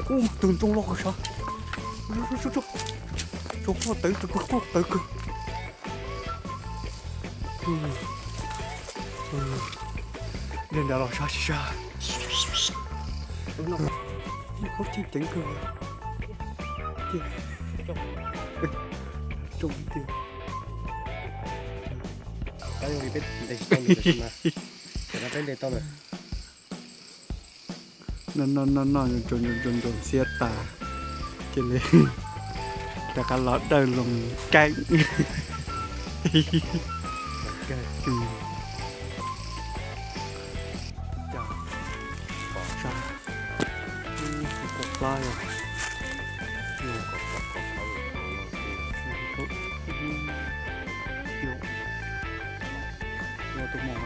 Tus ntoo loj kawg sav. Tshuav qhov tawv, tshuav qhov tawv kawg. Li ntawd los sab tsis sab. Qhov tseem ceev kawg. Tiag. Rooj tiag. Peb ntes tsis tau nws, peb ntes tau lawm. Noj noj noj noj, ntsoos ntsoos ntxiab tas, cia li rov qab los dawj loo keeb. Cas pom sab, pom plab yog. Ua tus mos.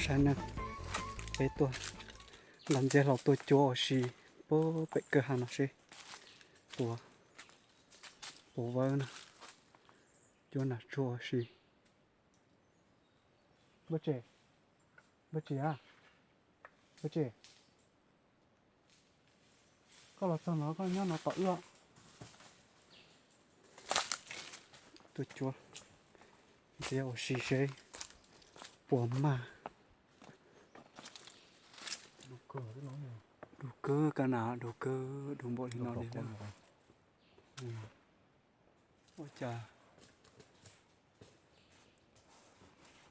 Saib na, peb tuaj, Ntas Ntxiab Hlau tuaj cuab ua si puag pem kwj ha no seb puas, puas vawv na, cuab nas tsuag ua si. Npawg Tsim, Npawg Tsim a, Npawg Tsim, koj los txog no koj nyob no tos wb. Tuaj cuab ntxiab ua si seb puas mag. Du kawg, ka na du kawg, du npaum li no li na. Ua cas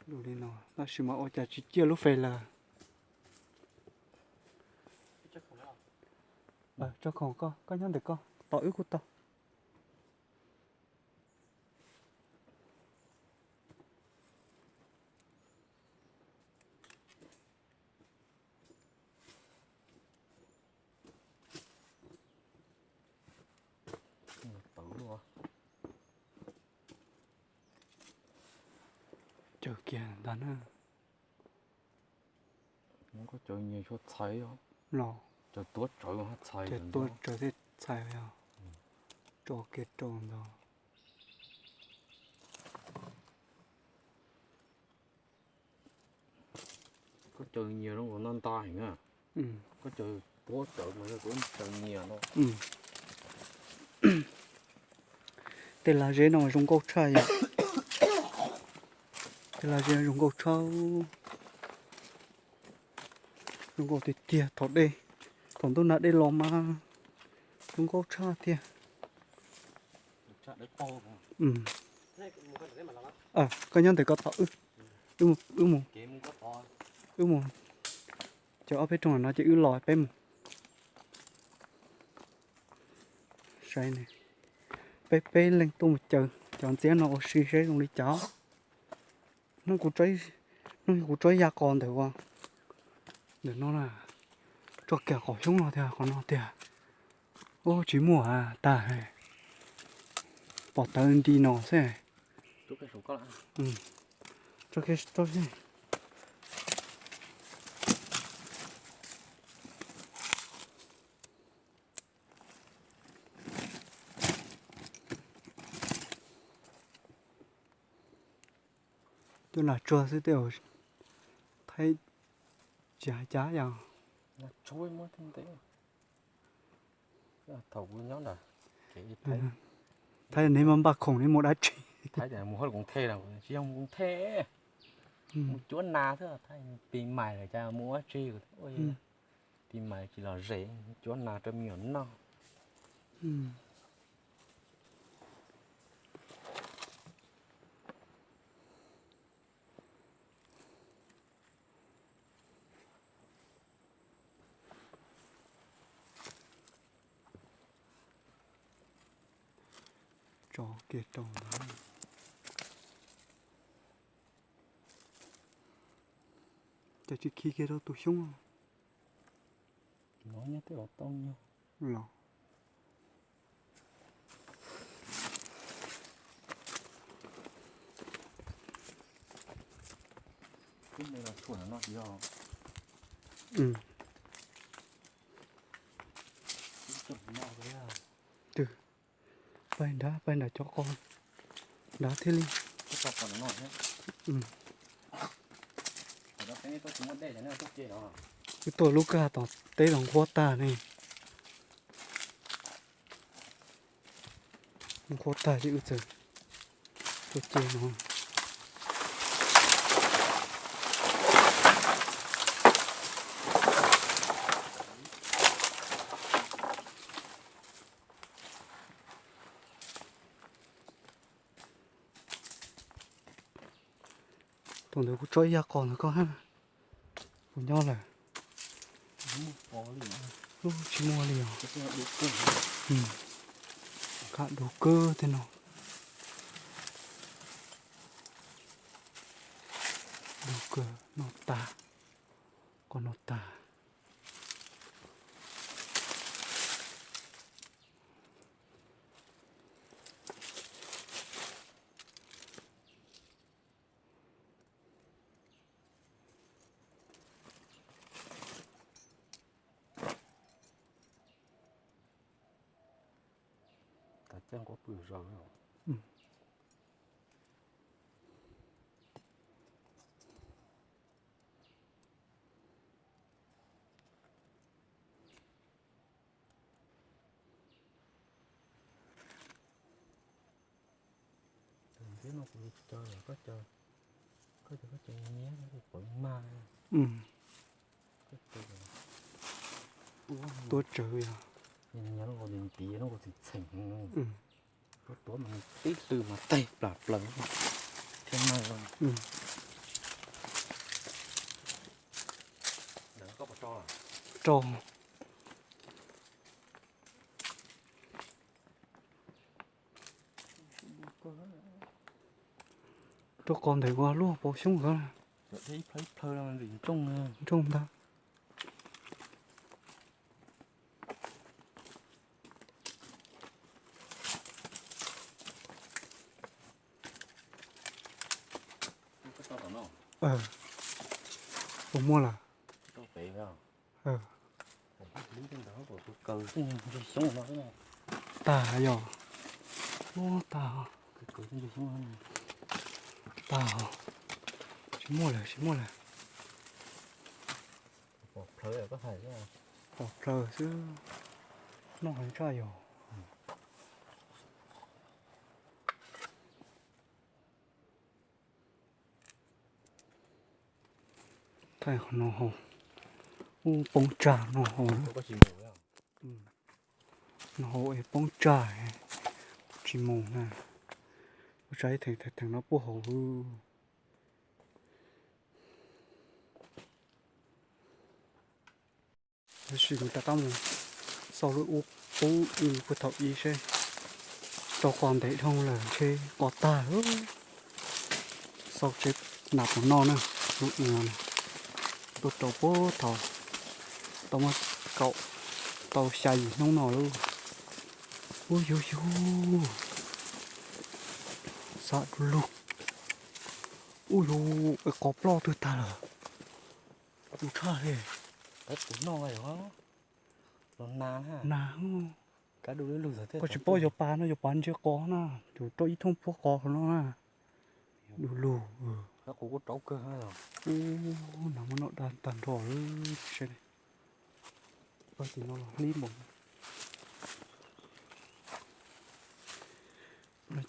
du li no tab sis mas ua cas tsis ciaj lub fes lawm. Tso khoom koj, koj nyob ntawm koj tos wb kuj tau. Cawm kiag ntag na. Koj cawm nyias tshuav txhais os. Los cawm tuav tsawv txhais, cawm tuav tsawv thiaj txhais os. Rau kiag rau ntawd. Koj cawm nyias zoo nkaus nta nta heev na. Koj cawm tuav tsawv mas yog kuv cawm nyias no. Tej laj zeb no zoo nkauj tshaj yom. Tej laj zeb zoo nkauj tshaj. Zoo nkauj tiag tiag, thaum dej, thaum ntuj nag dej los mas zoo nkauj tshaj tiag. Koj nyob ntawm koj tos wb, wb mus, wb mus, cov ob peb rooj no ces wb los peb mus. Saib ne, peb peb leej tuaj mus cawm cov ntxiab no ua si seb zoo li cas. Hnub kuv, hnub kuv tsob ya qos ntawm ua, ntawm no na, tso kiag qhov xyoob no tiag, qhov no tiag. Ub, tsis muaj tag, pom tawv nti no xwb. Cov nas tsuag xwb tej, thaib tsis hais cas yog. Thaum nyob thaib neb mas npaj khoom neb mus dab tsi? Thaib mus hauv Koos Thej, tsis yog mus Koos Thej, mus cuab nas xwb. Thaib pis mais lawm cas mus ua tsi, pis mais tsis lom zem, cuab nas rau me nyuam noj. Tso kiag rau ntawd. Cas tsis khi kiag rau tus xyoob los? Twb, pais nrad, pais nram cov qos nrad thiaj li. Wb tuaj lub kwj ha tom teb los nqhuab tag ne. Nqhuab tag ces wb txawm tuaj ce no. Thaum ntawd kuv tso ib yav qos ntawd koj hab, kuv nyob lawm. Lub tsis muaj li os. Qab dub kawg tej no. Dub kawg, noj tag, qos noj tag. Kav caj nquab pw zaws. Ntxiv no kuv tsis caw lawm, koj caw, koj caw, koj caw nyiab no ces pov mag. Tuab tsawv yog nyiab no nkaus ntiv, ntiv no nkaus txheem txheem. Tuab tuab mas tib lw mas taig plam plaws thiab mag. Rau. Tuaj qos ntawm ua luaj pov xyoob xwb. Nrooj ntag. Puas muaj lawm? Tag yog. Ua tag. Tag. Tsis muaj lawm, tsis muaj lawm. Pom plhaws xwb. Noj heev tshaj yog. Thaij qhov no hauv, ub poob tsag no hauv. No hauv es poob tsag, tsis mus na. Ua tsav ib theem theem no puag hauv. Tab sis kuv rov qab mus xauj lub ub pub i puag thaum ub seb rau qos ntev dhau lawm ntshe qos tag lawm. Xauj seb nas puas noj na. Lub i no tuaj rau puag thaum tau muaj kaum tau xya yim hnub no lawm. Ub yug yug, xav du lug. Ub yug, qos ploj twg tag lawm. Tus tshaj li. Nas, koj tsis paub yog pas no yog pas ntsia qos na, yus rau ib thooj puab qos no na. Du lug. Ub, nas muab noj tag nrho lawm. Tim no los hlib npaum.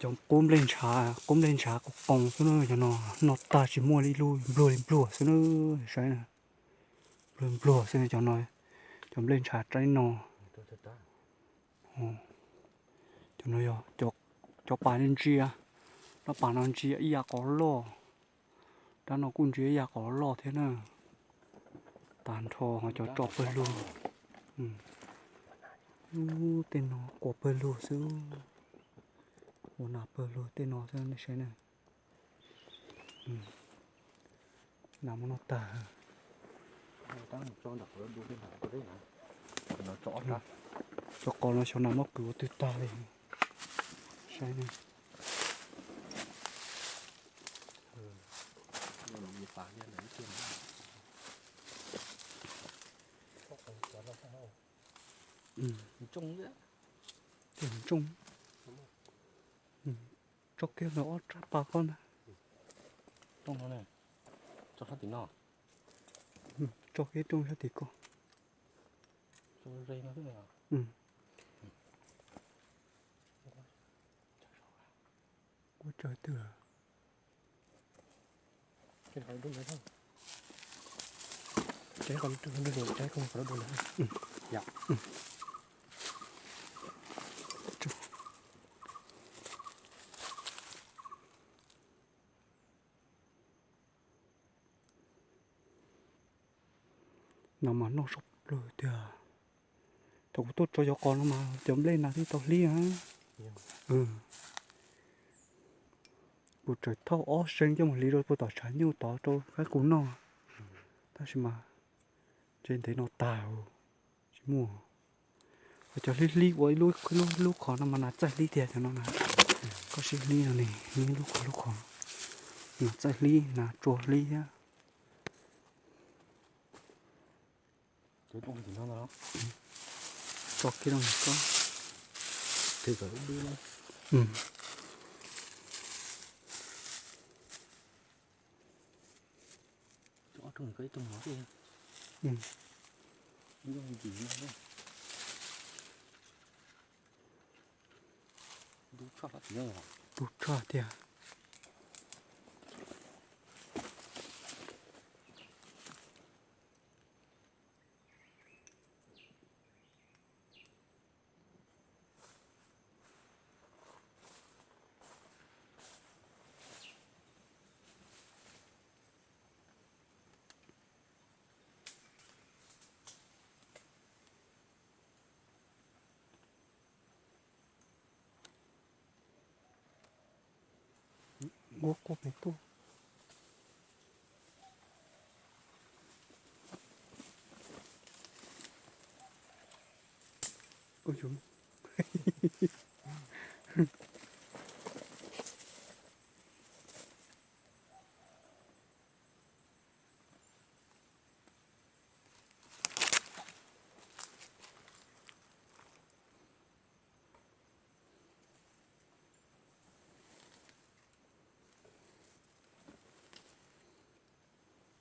Cov qub nplej ntshav, qub nplej ntshav qos qoos xwb na, cov no noj tag tsis muaj li, ib lub npluag li npluag xwb na. Saib na, npluag npluag xwb cov no, cov nplej ntshav rab no. Cov no yog cov pas ntsia, rab pas no ntsia ib yam qos loj, rab no kuj ntsia ib yam qos loj thiab na. Tag nrho ho cov tso pawg lug. Ub, tej no quas pawg lug xwb, ua nas pawg lug tej no xwb nej saib na. Nas muab noj tag. Cov qos no xyov nas muab kwv ua twg tag li. Saib na. Tsooj, tsooj. Tso kiag ntawm ob rab pas koj na. Tsooj no, tso sab tim no. Tso kiag tsooj sab tim koj. Ua tsaug twg? No mas noj sab plawg tiag. Thaum kuv tuaj tso cov qos no mas cov nplej na twb tau hlib na. Kuv tseem thauj ob seev coj mus hliv rau puag tom tshav nyuj tod rau qab qus noj, tab sis mas ntshe ntev no tag tsis muaj. Cov hlib hlib ua ib lub, lub qhov no mas nas txaij hlib tiag cov no na. Koj sib hlib no ne, ib lub qhov lub qhov, nas txaij hlib, nas tsua hlib thiab. Tso kiag rau koj. Ntub tshaj tiag. Ua quaj pem tuaj.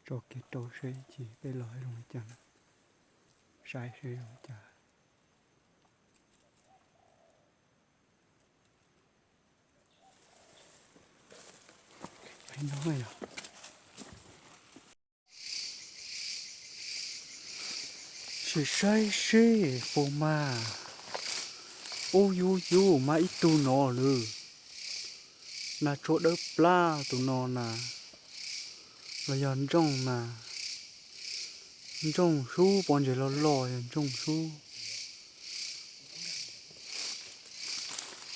Tso kiag rau seb ib chim peb los zoo li cas, saib seb zoo li cas. Sim saib seb puas mag. Ub yub yub, mag ib tug no lawm. Nas tsuag dawb plab tus no na. Los yog ntsooj na. Ntsooj sub, pov ntses loj loj yog ntsooj sub.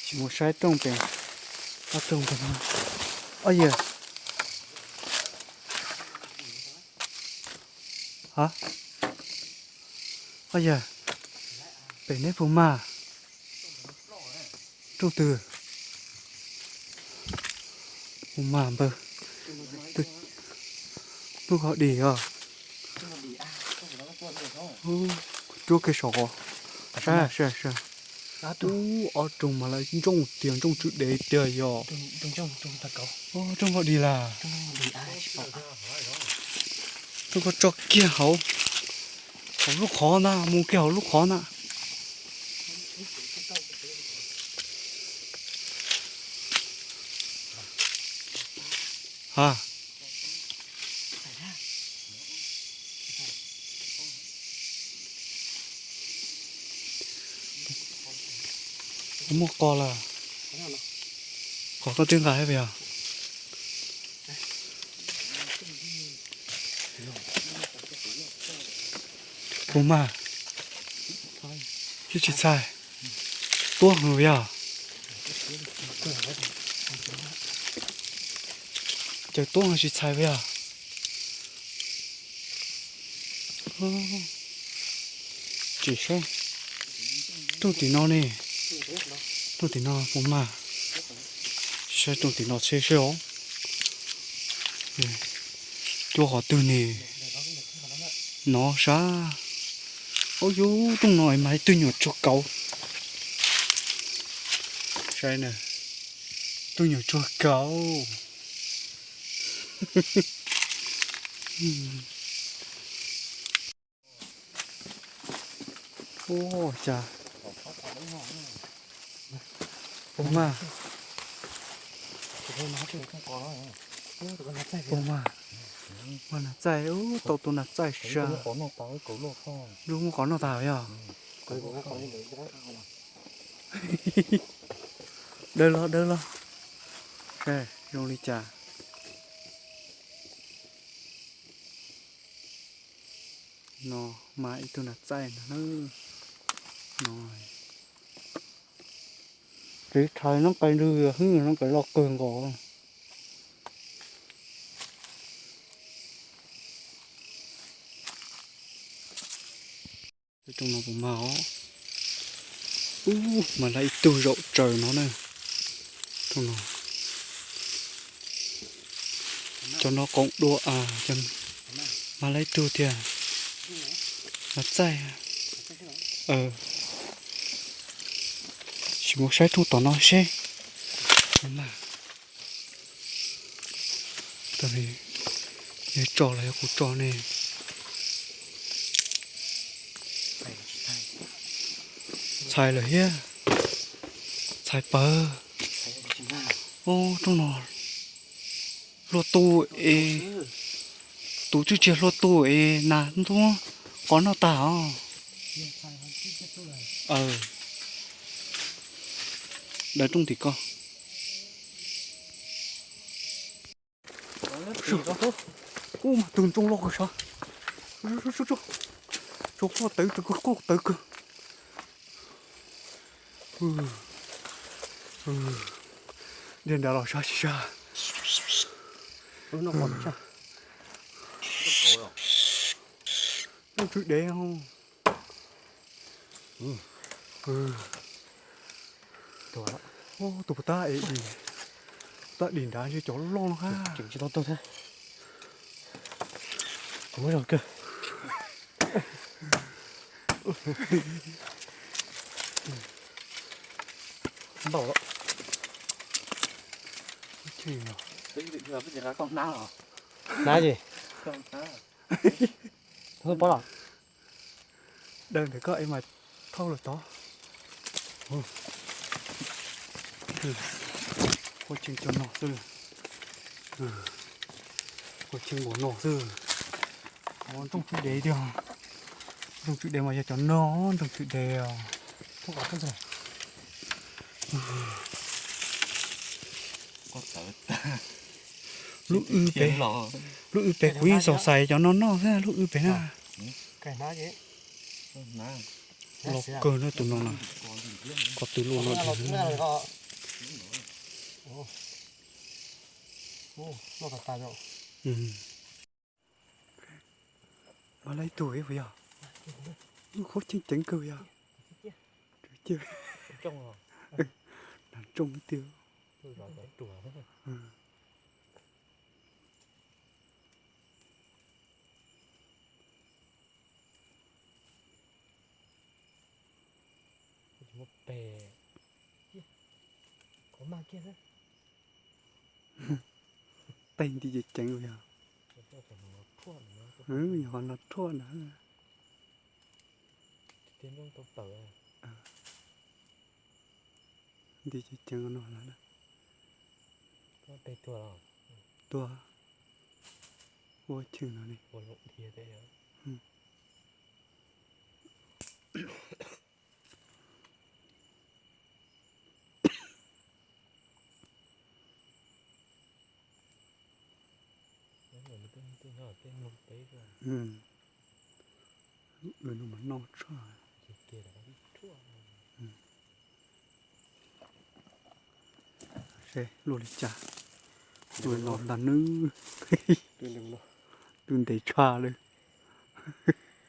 Tsis mus saib rooj pem, ob rooj pem no. Ob yawg, ha, ob yawg, pem neb puas mag? Rooj twg? Puas mag npawg? Rooj koj dim os. Cuab kiag saum os. Saib, saib, saib. Ub, ob rooj mas lawv ntsooj tiag, ntsooj tswv dev tiag yog. Rooj koj dim las. Rooj koj tso kiag hauv, hauv lub qhov ntag, mus kiag hauv lub qhov ntag. Ha. Kuv muaj qos lawm. Qos koj twb nqa thiab puas yog? Puas mag? Twb tsis txhais. Tuab heev puas yog? Ces tuab heev tsis txhais puas yog? Tsis saib rooj tim no ne. Rooj tim no puas mag? Saib rooj tim no tsheb seb os. Cuab qhov twg ne? No sab. Ub yub, rooj no mas ib tug nyuam tsuag kauv. Saib na, tug nyuam tsuag kauv. Ua cas ua mas, ua mas, mas nas txaij, ub, tau tus nas txaij sas. Lub muab qov noj tas yog. Dawb los, dawb los. Saib zoo li cas. No mas ib tug nas txaij no na. No, tiv thaiv noob qes ntws, hwb, noob qes loj kawg nkaus. Rooj no puas mag os? Ub, mas lawv ib tug zaum tsaws no na. Rooj no, cov no qoom dua, mas lawv ib tug tiag. Nas txaij. Sim mus saib rooj tom no seb. Tso los yog kuv tso ne. Txhais lawm thiab. Txhais pawg. Ub, rooj no hlua tu es, tus tswj tsiag hlua tu es nas ntub qov noj tag os. Daws rooj tim ko. Ub, mas tug ntsooj loj kawg sav. Tsuas quaj tawv, tsuas quaj tawv kawg. Dhia nrad los sab sab. Rooj tswb dev. Tus puas tab es dim, tab dim nrad ntshe cov loj no hab. Tseem tsis tau tag thiab. Muab zog kawg. Npaum. Hnab tsi? Pob los. Daws ntawm koj es mas thauj los tod. Qhuav cheej cov no xwb. Qhuav cheej npaum no xwb. Ntsooj tswb dev tiag. Ntsooj tswb dev mas yog cov no, ntsooj tswb dev os. Lub w pem, lub w pem kuv yeej xav xais cov no noj xwb, lub w pem na. Loj kawg na tus no na. Qhov twg loj no. Mas lawv ib tug puas yog? Qhuav cheej ceev kawg yog. Nas ntsooj tiag. Tej nti ceev ceev yog. Yog qhov no thuaj na. Nti ceev ceev no na. Tuag. Ua cheej no ne. Lub w no mas noj tshaj. Seb luaj li cas. Tus no ntag nws. Tw ntev tshaj li.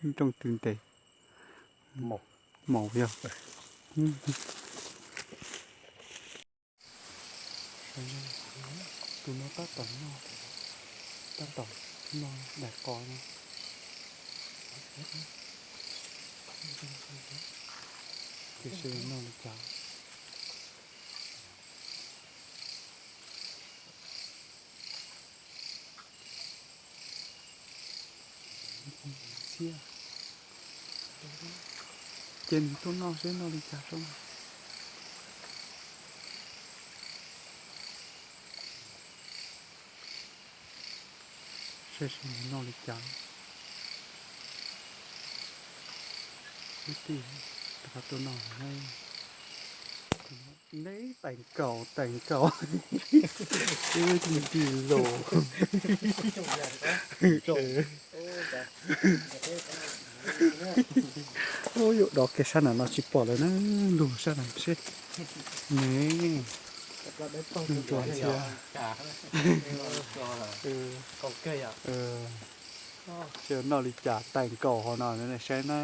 Nrooj tw ntev. Maum yog. Tus no tab tom noj, tab tom noj daim qos no. Ces seb noj li cas. Cia nws tuaj noj seb noj li cas seb. Saib seb nws noj li cas. Ib tij rov qab tuaj noj. Neb teem kaum teem kaum. Ib tij los. Ub, yuav dov kiag sab nram no tsis pom lawm na, lug sab nram seb. Ne, ntsuas ntxhiab. Seb noj li cas, teem kaum hauv no saib na.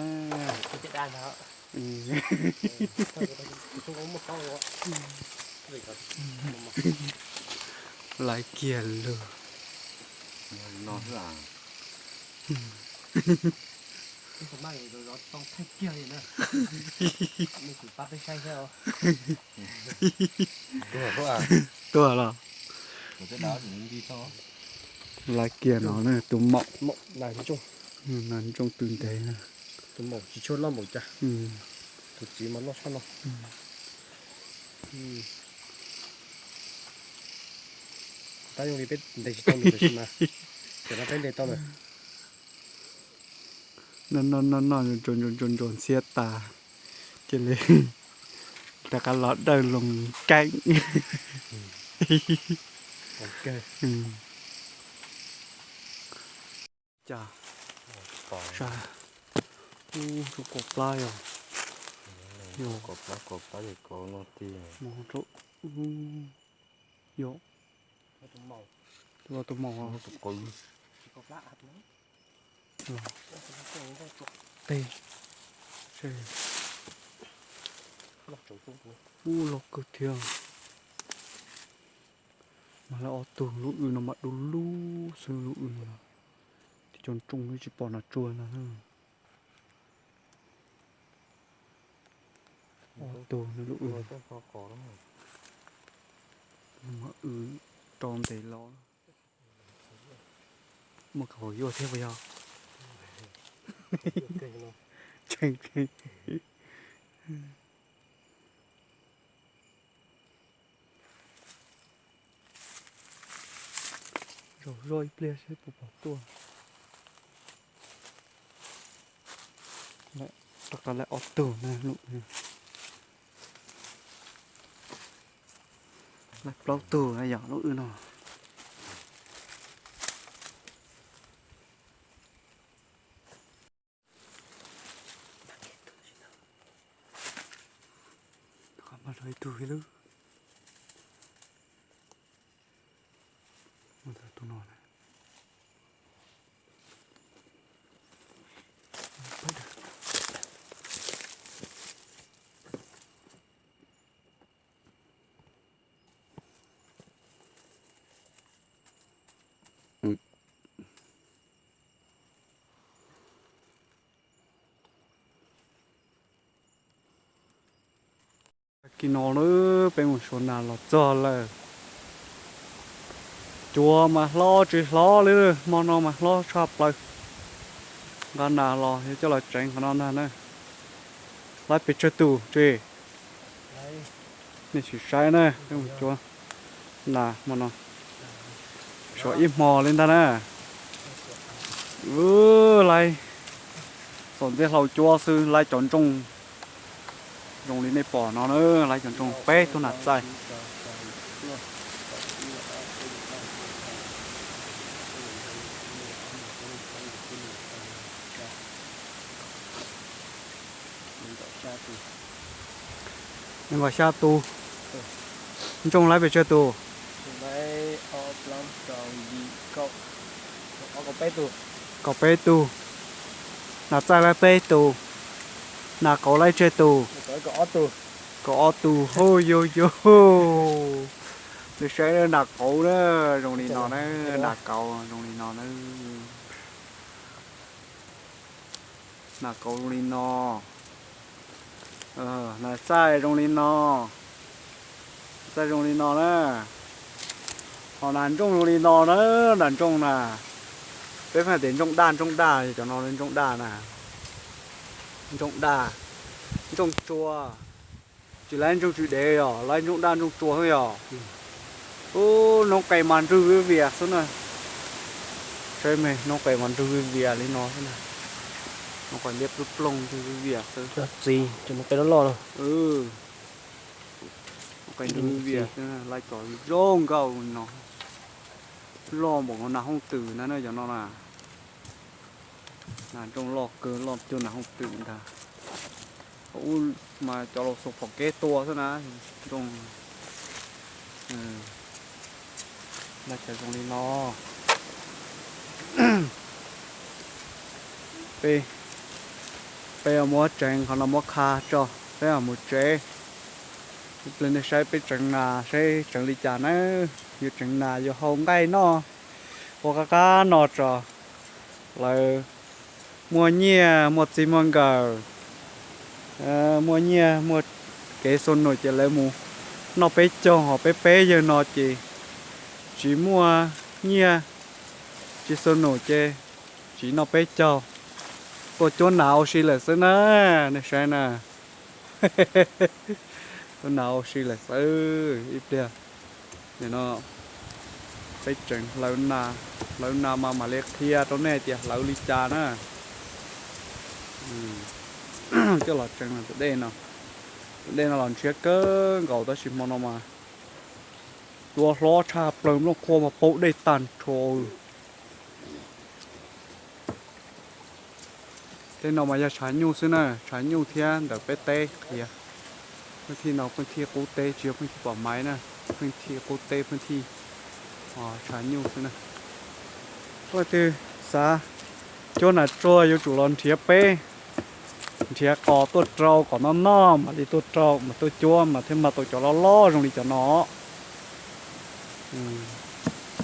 Laiv kiag lug. Tuag los. Laiv kiag no na, tus maum. Nas ntsooj twg ntev na. Tus maum tsis tshua loj npaum cas. Tus txiv mas loj tshaj no. Tab zoo li peb ntes tsis tau nws tab sis mas tam no peb ntes tau lawm. Noj noj noj noj ntsuas ntsuas ntxiab tas, cia li rov qab los dawj loo keeb. Cas, ub, rau kaum plab yog, yog, yog, tus maum, ub, loj kawg thiab. Mas lawv ob tug, lub w no mas du lug xwb, lub w no. Tib co ntsooj tsis pom nas tsuag no. Ob tug no lub w, w rau ntev los. Muaj kaum hauv yuaj thiab puas yog? Tseeb. Zaum zoj ib pliag seb puas pom tuaj. Rov qab lawm ob tug na, lub w. Lawm plaub tug yog lub w no. Rov qab mag rau ib tug xwb. Tus no na. Tag kis no na, peb mus xyuas nas los txog lawm. Cua mas hlob tsis hlob li, hmo no mas hlob tshaj plaws. Nqa nas los yuav coj los tsev qhov no ntag na. Laib pes tsawg tus tsis? Nej sim saib na, peb mus cuab nas hmo no. Suav ib hmo li ntag na. Laib txom ntxeb hlau cuab xwb, laib cov ntsooj zoo li nej pom no na, laib cov ntsooj peb tug nas txaij. Nees nkaum xya tus. Ntsooj laib pes tsawg tus? Kaum peb tug. Nas txaij laib peb tus. Nas qauv laib tsawg tus? Kaum ob tus. Hauj yug yug. Nws saib nas qauv na, zoo li no na, nas qauv zoo li no na. Nas qauv zoo li no. Nas txaij zoo li no, txaij zoo li no na. Ho nas ntsooj zoo li no na, nas ntsooj na. Peb hais tias ntsooj daj, ntsooj daj, cov no ntsooj daj na. Ntsooj daj, ntsooj tsua. Tsis laib ntsooj tswv dev yog laib ntsooj daj ntsooj tsua xwb yog. Ub, noob qes mas nrwg viv vias xwb na. Saib me, noob qes mas nrwg viv vias li no xwb na. Noob qes liab ploog ploog nrwg viv vias xwb. Txiv, cov noob qes loj loj no. Noob qes nrwg viv vias xwb, laib cov zoo nkauj no. Loj npaum nas hooj twm na, cov no na. Nas ntsooj loj kawg, loj cuag nas hooj twm ntag. Ub, mas cov laus xuas phom kev tua xwb na. Ntsooj na, cov zoo li no. Peb, peb muab tseev qhov no muab qha tso, peb mam mus tsev. Ib pliag nej saib peb tseev nas saib tseev li cas na. Yuav tseev nas yuav hau nqaij noj ua qab qab no tso. Lawv muaj nyiaj muaj txiv muaj nkawm, muaj nyiaj muaj kev xua num ces lawv mus noj peb caug, ho peb peb yawg no ces tsis muaj nyiaj, tsis xua num ces tsis noj peb caug, tuaj cuab nas ua si lawm xwb na, nej saib na. Tuaj nas ua si lawm xwb ib pliag. Nim no peb tseev hlawv nas, hlawv nas mas mam li qhia rau nej tias hlawv li cas na. Coj los tseev tus dej no, tus dej no los nrhiav kawg nkaus tab sis hmo no mas tua hlob tshaj plaws, nplooj qhuav mas paub dej tag nrho. Tej no mas yog tshav nyuj xwb na, tshav nyuj thiab ntawm peb teb qhia. Pheej thij no pheej thij qub teb, tsis yog pheej thij pom maiv na, pheej thij qub teb pheej thij tshav nyuj xwb na. Leej twg xav cuab nas tsuag yuav tsum los nrhiav peb, nrhiav qos tuaj rau kom noj noj mam li tuaj rau, mas tuaj cuab mas thiaj mag tau cov loj loj zoo li cov no.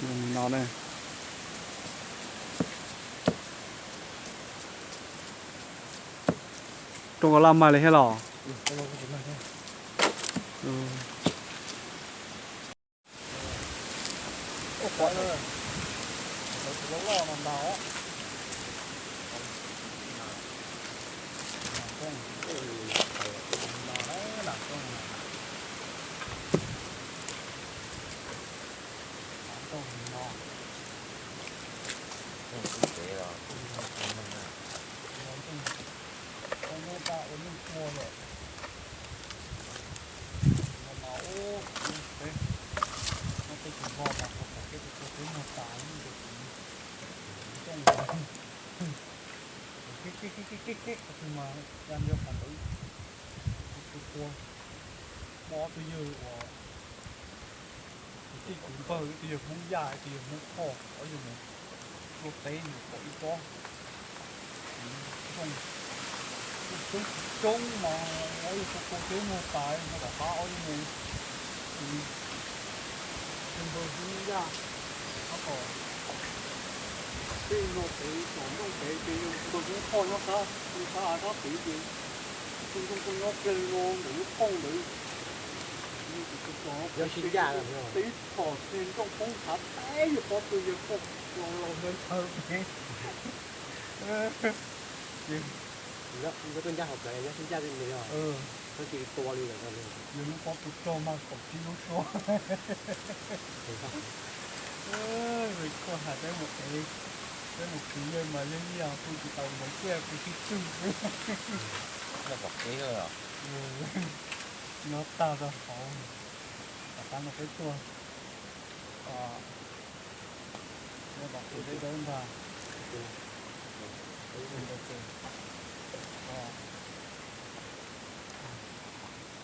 Zoo li no. Rooj ko laj mag li thiab los? Mob twj ywg uas kwv tij kwv npawg, ib tug yawg Hmoob Yaj, ib tug yawg Hmoob Thoj, ob yawg mus tua teb mus pom ib pob zoo, coob coob mas ob yawg tua tua teb muag tas, muag tom qab ob yawg mus, tus npawg Hmoob Yaj, tab tom tej no pem tom nrooj pem ces yawg npawg Hmoob Thoj nyob sab, nyob sab av sab tid ces tus npawg Hmoob nyob kiag li no ntawm lub qhooj ntawd. Teb txhom kiag nrooj poob ntshav teb yawg pob tw yawg poob los los ntawd chaw pem. Nyob tuaj ncaj hauv plawv nyob sib ncaj li nws os. Pheej cia li tua li lawm. Yawg lub pob tw rog mas kaum tsib lub suab. Kuj hais peb mus ev, peb mus khwv yeej mas yeej ib yam kuj tsis tau ntawd tiaj kuj sib tswj xwb. Nyob tag rau hauv, tom qab no peb tuaj, nyob tom qab dawb dawb ntag.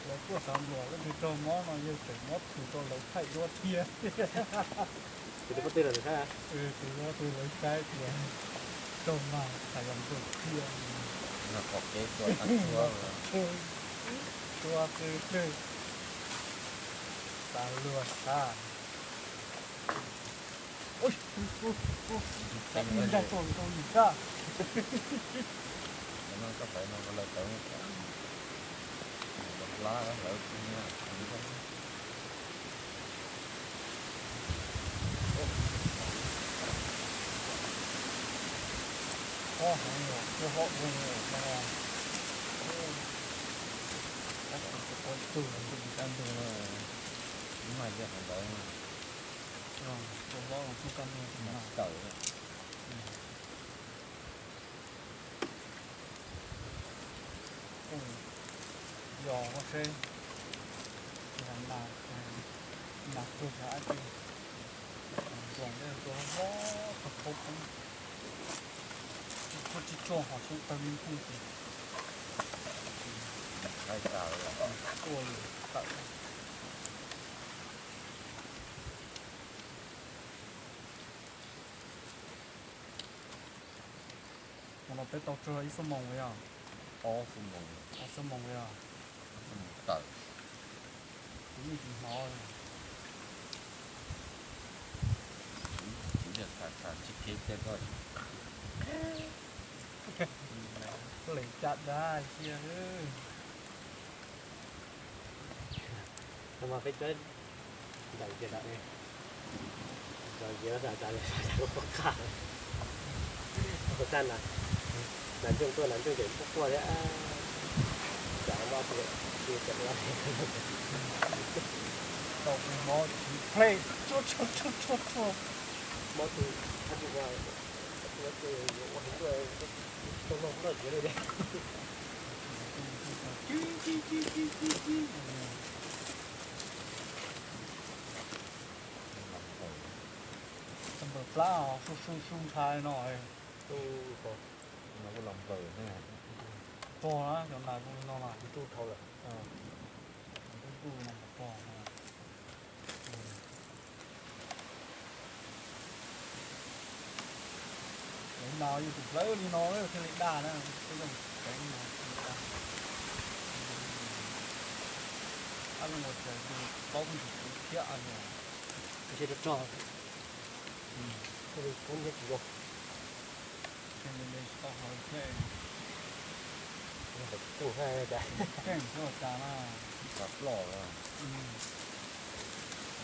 Lawv tuaj xav npluas leej twg raug mob no yawg tseem muab thws rau lawv thaij duab thiab. Tus duab twg lawv saib tias raug mas hais los npluas thiab. Tshuav xwb, xav luag xav. Ncaj tuaj rau nws sab. Lab lawv kuj nyiam. Ob heev, kuj hlob ua no. Tab sis kuj pob tsuag, kuj tsis dab ntug no. Ib mas yog qhov ntawd, kuj hlob los kuj kaj ntug tsis mas tawm. Yog ua seb, nas, nas tsuag sab dab tsi, nploos tej tua hlob tau khaub poob, khaub tsis tsuag ho xyoob tawg li nkuj ces tuaj li tawm. Ua no peb tau tsuag ib xuab moos yog? Ob xuab moos. Ob xuab moos yog? Ob xuab moos tawm. Kuv yeej tsis hnov. Kuv yog tham tham tsis kheev tiag koj. Lees caj dab sia. Mas peb cov ntaim kiag nram, cov ntiav tas tas lub pob qaj, tas na, nas ntsooj tuaj nas ntsooj ces quaj quaj thiab, cas mob tus, cas mob tus, mob tus, mob tus, ua heev tuaj, tsis tau noj noj ntiav li. Npawg plab su su su ntshai no. Pog na, cov nas kuj li no mas. Kuj dhau lawm. Kuj dhau no pog. Lawv nas yus tus plawv li no thiaj li daj na, peb zoo tseev no thiaj li daj. Ab zoo ua cas yus paub tus kuv thiab no. Sib rog rog, thiaj li kub thiab tsis zoo. Thiaj li tsis tau hlawv thiab. Kuj ha cas, keej xwb ua cas na. Tsis tas ploj.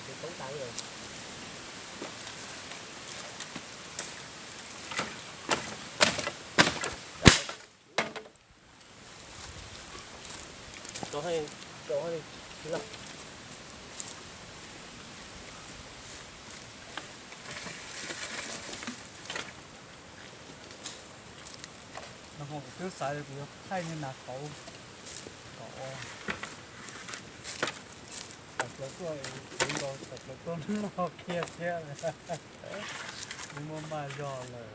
Tsis toob tas li. Rau, rau tsis laj. No ho kuv twb xav tias kuv yuav thaij niag nas qauv kom tawm plaws tuaj, kuv nkaus tawm plaws tuaj noj kiag thiab. Kuv muaj maj zog lawm.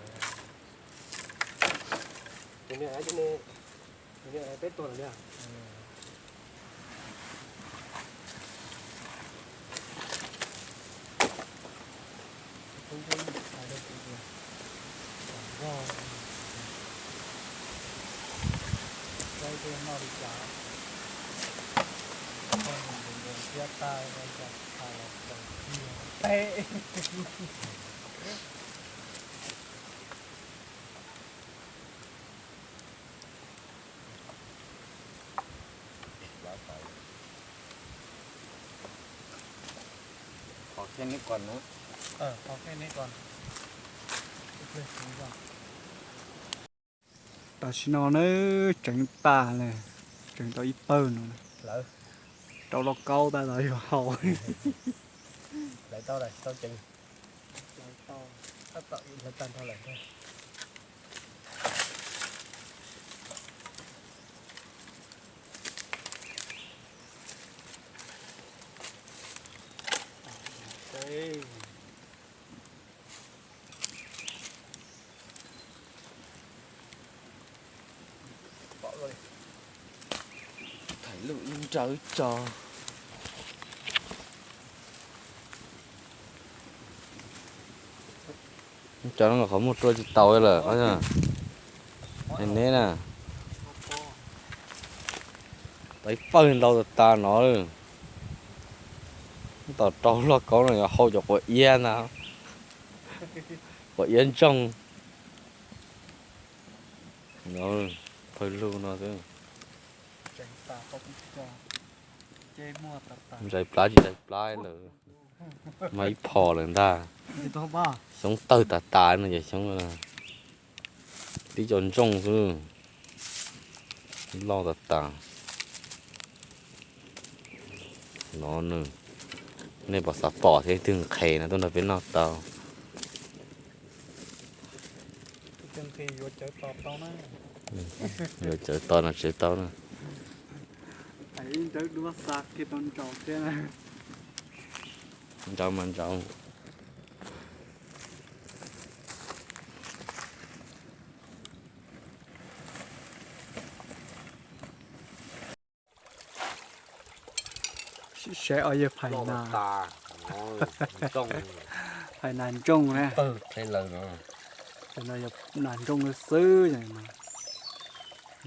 Tus niag, tus niag peb tuag lawm niag. Tub tub hais rau kuv tias kom zog, saib tej noj li cas, koj mus nkaus nkaus ntiab tag, hais los tau kiag peb. Qhov thiab neb còn nữa. Qhov thiab neb còn. Tam sim no na, tseev tas lawm, tseev tau ib pawg no, rau lauj kaub tas los yuav haus. Lawv tau lawm, tau tseev. Lawv tau, tab tom ib lawv tag nrho lawm. Thaij lub ib nrawd tso. Cov no qhov muag rua tsis tau lawm. Neb na, tau ib pawg ntau tas tas no. Tom rau lauj kaub no yuav hau cov quav iab ntag, quav iab ntsoog. No, pawg lug no xwb. Ntsais plab tsis ntsais plab lawm, mas ib phom lawm ntag. Xyoob tawg tas tas no ces xyoob tib co ntsooj xwb, loj tas tas. No nws, nej pom xav pom thiab twg nqhes no tuaj nrog peb noj tau. Yuav cawv tos no tsev tau na. Ntsauv mas ntsauv. Saib os, yog phais nas, phais nas ntsooj na. Yog nas ntsooj xwb,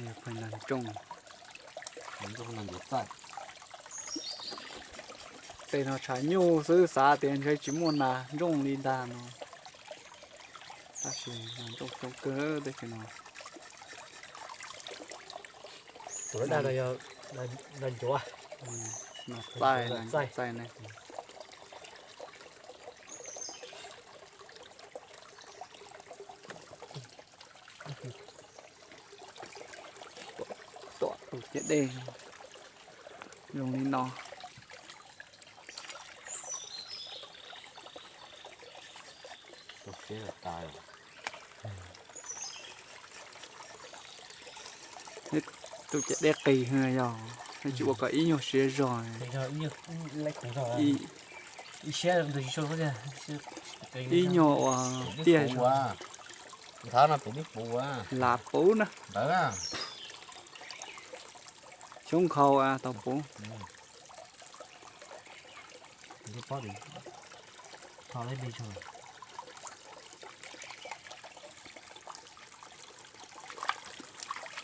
yog phais nas ntsooj. Tej no tshav nyuj xwb, xav tias ntshe tsis muaj nas ntsooj li ntag no. Tab sis nas ntsooj coob kawg teb chaws no. Tus dag no yog nas ncuav, nas txaij, nas txaij ne. Tuam tus ciaj dej zoo li no. Tus ciaj dej qis yog, nej tsis ua kom ib nyuag siav zog. Ib nyuag ua tiaj zog. Lav puv na. Xyoob nkhaus tau puv.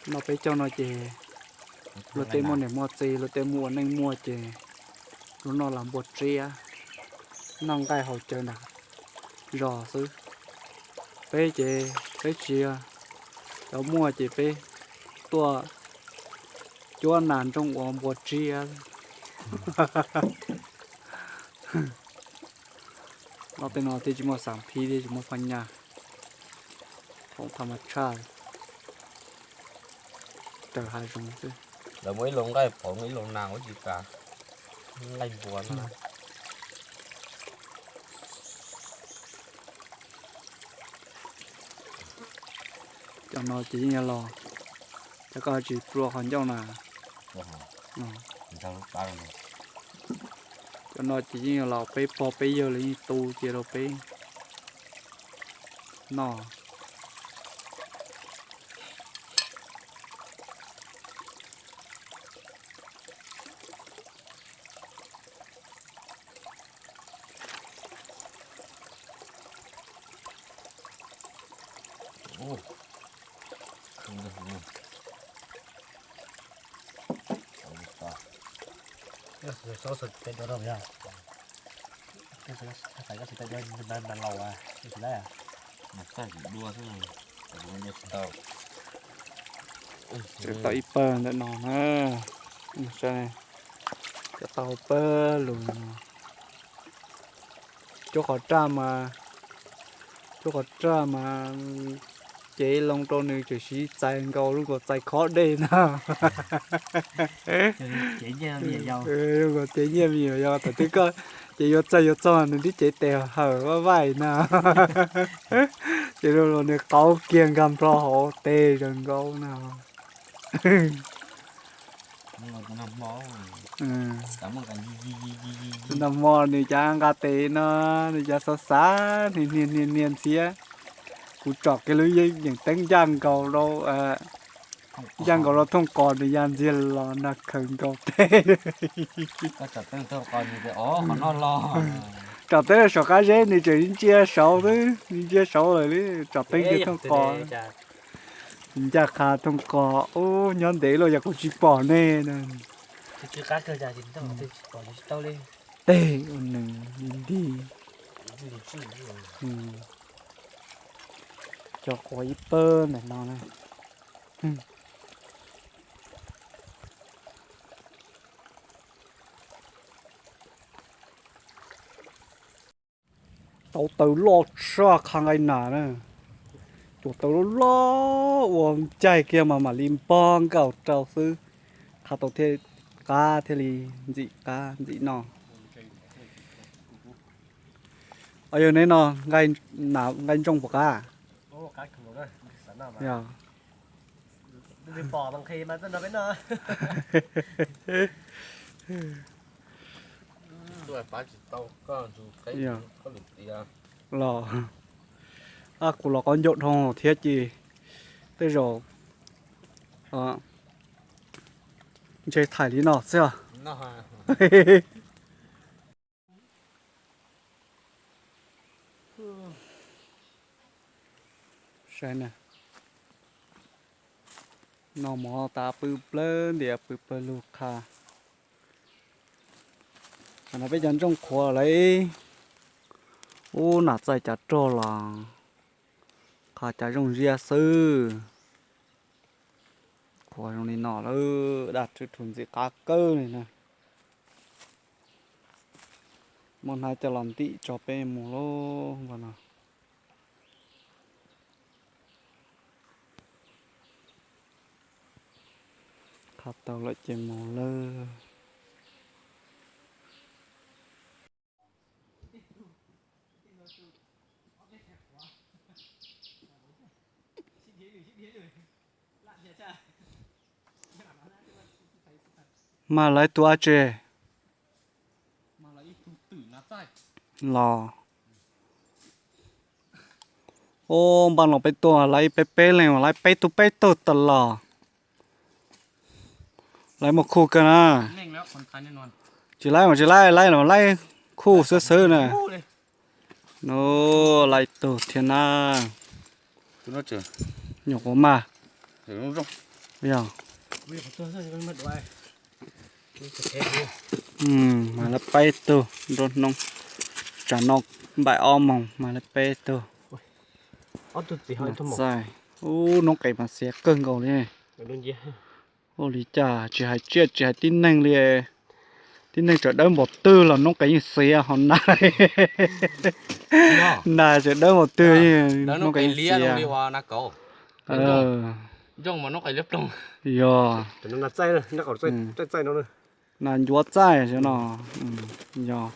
Noj peb caug no ces luag tej muaj niam muaj txiv, luag tej muaj ua neej muaj ces luag noj las npua tsiab, noj nqaij haus cawv nram zos xwb. Peb ces peb tsis, cov muaj ces peb tuaj cuab nas ntsooj ua npua tsiab. Noj tej no thiaj tsis muaj xam phib thiab tsis muaj phaj nyaj, khoom thas mas tshaj, raws hav zoov xwb. Lawv muaj ib lub nqaij pov ib lub nas ua tsis tas, nqaij npua no. Cov no ces yeej yog los, cov koj tsis plua qhov ncauj na. Cov no ces yeej yog los peb pog peb yawg los yeej tu cia rau peb noj. Tseem tau ib pawg ntawm no na. Cov tau pawg lug no. Cuab qhov raj mas, cuab qhov raj mas cev loo rau nws tseem siv txais nkaus lub nkaus txais khob dej na. Lub nkaus cev nyiaj me nyuam yaus thaum twg koj ces yuav txog yuav txog nws twb cev tes hawm vaj vaij na. Ces lub los nws qauv kiag nkag nplho hauv tes zaws nkaus na. Nag hmo nws cav nqa tes no, nws cav xav xav niag niag niag niag ntxhiab. Kuv tsom kiag lub yeeb yeem teeb ncaj nkaus rau, ncaj nkaus rau thooj qos nws ya ntxiag los nag khaws nkaus teg. Tsom teeb saum qab zeb nws tseem ntsia saud xwb, ntsia saud lawm li, tsom teeb kiag thooj qos. Ncaj qha thooj qos, ub, nyob ntev luaj yog kuv tsis pom nej na. Teg ua nws nti nti. Cov quav ib pawg ntawm no na. Tau taws loj tshaj qha nqaij nas na. Cua taws loj loj ua ncaig kiag mas mam li npog nkaus rau xwb. Qha tau thiaj qab thiaj li ntxim qab ntxim noj. Yog neb no nqaij ntsooj puas qab? Yog. Los, kuv los qhov ncauj dhau thiab ces tej zaum ntshe thaij li no xwb os. Saib na, noj mov tas pw plawg ntias pw plawg lug qha. Qhov no peb cov ntsooj qhuav lawm. Ub, nas txaij cav rog los qha cav zoo ziab xwb. Qhuav zoo li no lawm, daj rhwv rhus ntxim qab kawg li na. Muab hnab coj los ntim tso peb mus lauj. Qha tau lawm ces mus lawm. Mas lawv tus a tse los. Ub, npaj no peb tuaj lawv peb peb leeg, lawv peb tug peb tug tas los. Lawv muaj khuj kawg na. Tsis laib mas tsis laib, laib los laib khuj xwb xwb na. Nub, laib tug thiab na. Nyuam qhuav mag. Yog. Mas lawv peb tug nruab hnub, tsam no npaim ob moos mas lawv peb tug. Txaij, ub, noob qes mas xiav kawg nkaus li. Ua li cas tsis hais tsiaj tsis hais tib neeg li. Tib neeg tseem dawb npaum twg los noob qes yeej xiav ho na. Nas tseem dawb npaum twg noob qes yeej xiav. Nas ncuav txaij no. Yog.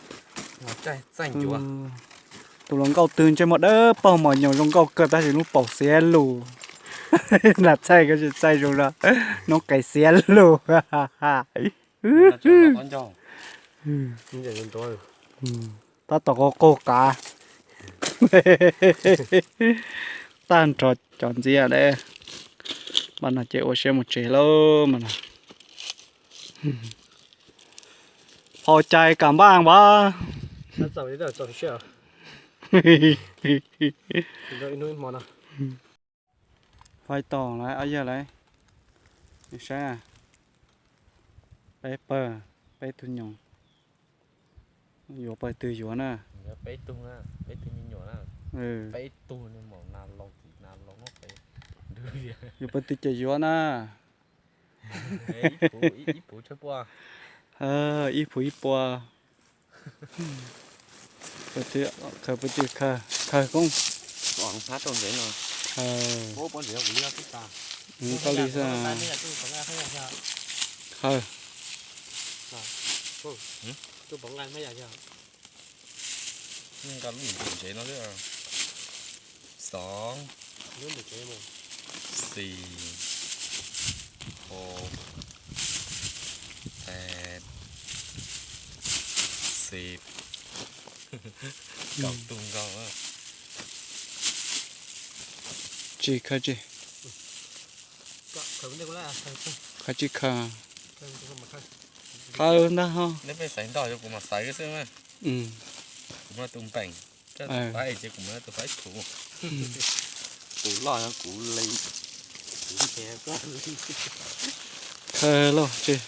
Tus hluas nkauj twg ntsej muag dawb paug mas nyob zoo nkauj kawg tab sis lub paum xiav lus. Nas txaij koj tsis txaij zoo na, noob qes xiav lus. Tab tom qaug qaug qav. Tag nrho cov ntxiab dab. Npaj no ces ua siab mus tsev lauj mas no. Phau cai kam npaj npab. Faib tau lawm, ob yawg lawm. Saib, peb pawg, peb tug nyuam. Yuav pawg twg yuav na? Yuav pawg twg ces yuav na. Ib puas ib puas. Khaws pawg twg khaws, khaws koob. Koj li xwb. Khaws. Xov, xis, hau, tes, xis, kaum tug nkaus. Tsis khaws tsis. Khaws tsis khaws. Khaws ntag ho. Neb peb xaiv ntog yog kuv mam xaiv xwb na. Kuv muaj tus npeem, tus faib ces kuv muaj tus faib thuv. Tus loj yog kuv li. Khaws lauj tsis.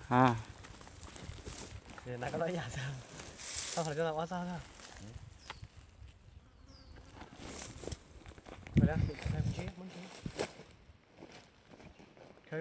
Ha.